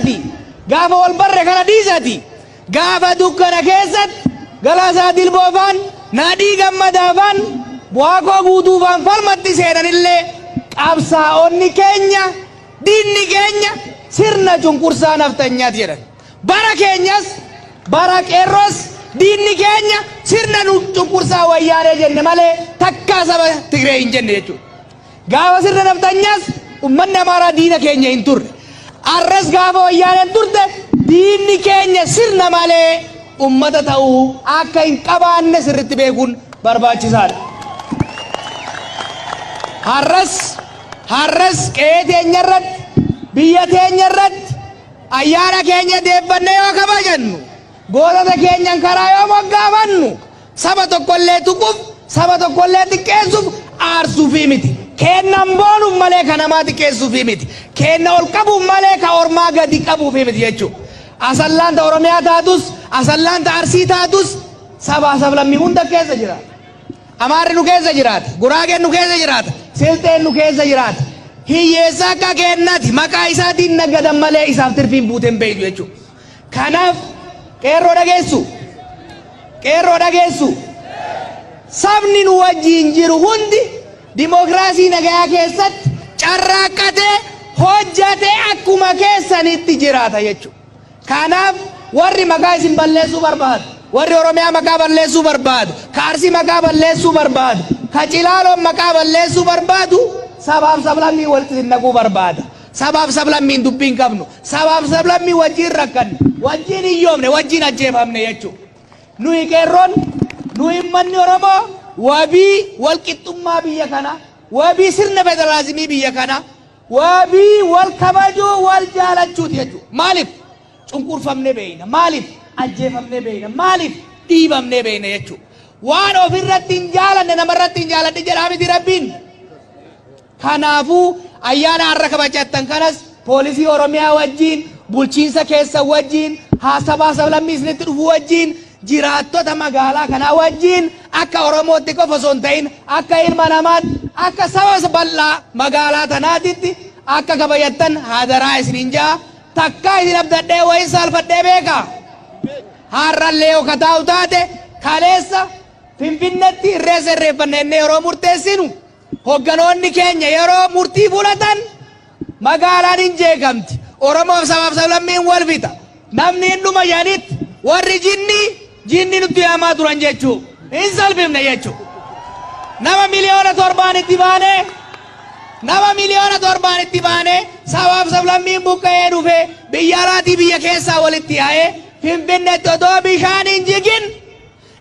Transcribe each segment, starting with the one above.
dhiisati, gaafa wal barre kana dhiisati, gaafa dukkana keessatti Galaasaa Dilboo faan, Nadhii Gammadaa faan, Waaqoo Guutuu faan falmatti seenanillee qabsaa'onni keenya, diinni keenya sirna cunqursaa naftanyaati jedhan. Bara keenyas, bara Qeerroos diinni keenya sirna cunqursaa Wayyaanee jenne malee takkaa saba Tigree hin jenne jechuudha. Gaafa sirna naftanyaas ummanni Amaaraa diina keenya hin turre. Arras gaafa Wayyaaneen turte diinni keenya sirna malee ummata ta'uu akka hin qabaanne sirritti beekuun barbaachisaadha. Har'as qe'ee teenya irratti, biyya teenya irratti ayyaana keenya deeffannee yoo kabajannu, gootota keenyan karaa yoo moggaafannu, saba tokkollee tuquuf, saba tokkollee xiqqeessuuf, aarsuufii miti. Kennan boonuuf malee ka namaa xiqqeessuufii miti. Kenna ol qabuuf malee ka ormaa gadi qabuufii miti jechuudha. Asallaan ta Oromiyaa taatus, Asallaan ta Arsii taatus, sabaa sablammii hunda keessa jira. Amaarri nu keessa jiraata, Guraageen nu keessa jiraata, Silxeen nu keessa jiraata. Hiyyeessa akka kennati maqaa isaatiin nagadan malee isaaf tirfiin buuteen beeytu jechuudha. Kanaaf Qeerroo dhageessu, Qeerroo dhageessu, sabni nu wajjiin jiru hundi dimookiraasii nagayaa keessatti carraaqqatee hojjatee akkuma keessanitti jiraata jechuudha. Kanaaf warri maqaa isin balleessuu barbaadu, warri Oromiyaa maqaa balleessuu barbaadu, ka Arsii maqaa balleessuu barbaadu, ka Cilaaloon maqaa balleessuu barbaadu, sabaaf sablammii walitti isin naquu barbaada. Sabaaf sablammiin dubbii hin qabnu. Sabaaf sablammii wajjin rakkanne, wajjin hiyyoomne, wajjin ajjeefamne jechuudha. Nuyi Qeerroon, nuyi uummanni Oromoo wabii walqixxummaa biyya kanaa, wabii sirna federaalizimii biyya kanaa, wabii wal kabajuu, wal jaalachuuti jechuudha. Maaliif? Cunqurfamnee beeyna. Maaliif? Ajjeefamnee beeyna. Maaliif? Dhiibamnee beeyna jechuudha. Waan ofirratti hin jaalanne namarratti hin jaaladhe jedhaa miti Rabbiin. Kanaafuu ayyaana har'a kabajattan kanas poolisii Oromiyaa wajjin, bulchiinsa keessan wajjin, haasabaa sablammii isinitti dhufu wajjin, jiraattota magaalaa kanaa wajjin akka Oromootti qofa osoo hin ta'in akka ilma namaatti, akka saba bal'aa magaalaa tanaatitti akka kabajattan hadaraa isiniin ja'a. Takkaa isin abdadhee wayin saalfadhee beekaa? Har'allee yoo kataa'u taate, kaleessa Finfinnetti irreessa irreeffanna jennee yeroo murteessinu, hogganoonni keenya yeroo murtii fudhatan magaalaan hin jeeqamti. Oromoof sabaaf sablammiin wal fixa. Namni hin dhuma jedhanitti warri jinnii jinni nutti yaamaa turan jechuu. Hin salphifne jechuu. Nama 7 miliyoonaan itti baanee, nama 7 miliyoonaan itti baanee, sabaaf sablammiin buqqa'ee dhufe, biyya alaatii biyya keessaa walitti yaa'ee Finfinneetti otoo bishaan hin jigin,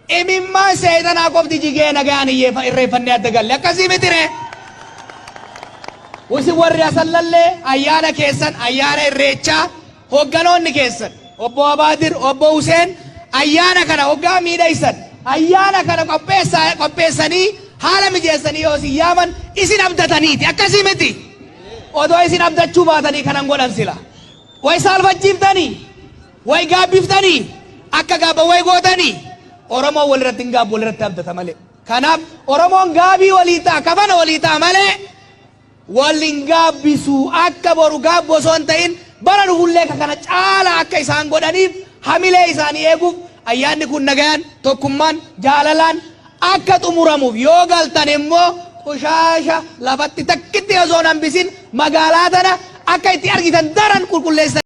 imimmaan seexanaa qofti jigee nagaan irreeffannee adda galle. Akkasii mitire? Isin warri Asallallee ayyaana keessan, ayyaana Irreechaa, hogganoonni keessan obbo Abaadir, obbo Huseen, ayyaana kana hoggaa miidhaysan, ayyaana kana qopheessanii haala mijeessanii yoo isin yaaman isin abdataniiti. Akkasii miti? Odoo isin abdachuu baatanii kanan godhan sila way saalfachiiftanii, way gaabbiftanii, akka gaabba way gootanii. Oromoon walirratti hin gaabbu, walirratti abdata malee. Kanaaf Oromoon gaabii walii ta'a, kafana walii ta'a malee waliin gaabbisu. Akka boru gaabbu osoo hin ta'in bara dhufullee ka kana caala akka isaan godhaniif, hamilee isaanii eeguuf, ayyaanni kun nagayaan, tokkummaan, jaalalaan akka xumuramuuf, yoo galtan immoo qushaasha lafatti takkitti osoo hin hambisin magaalaa tana akka itti argitan daran qulqulleessanii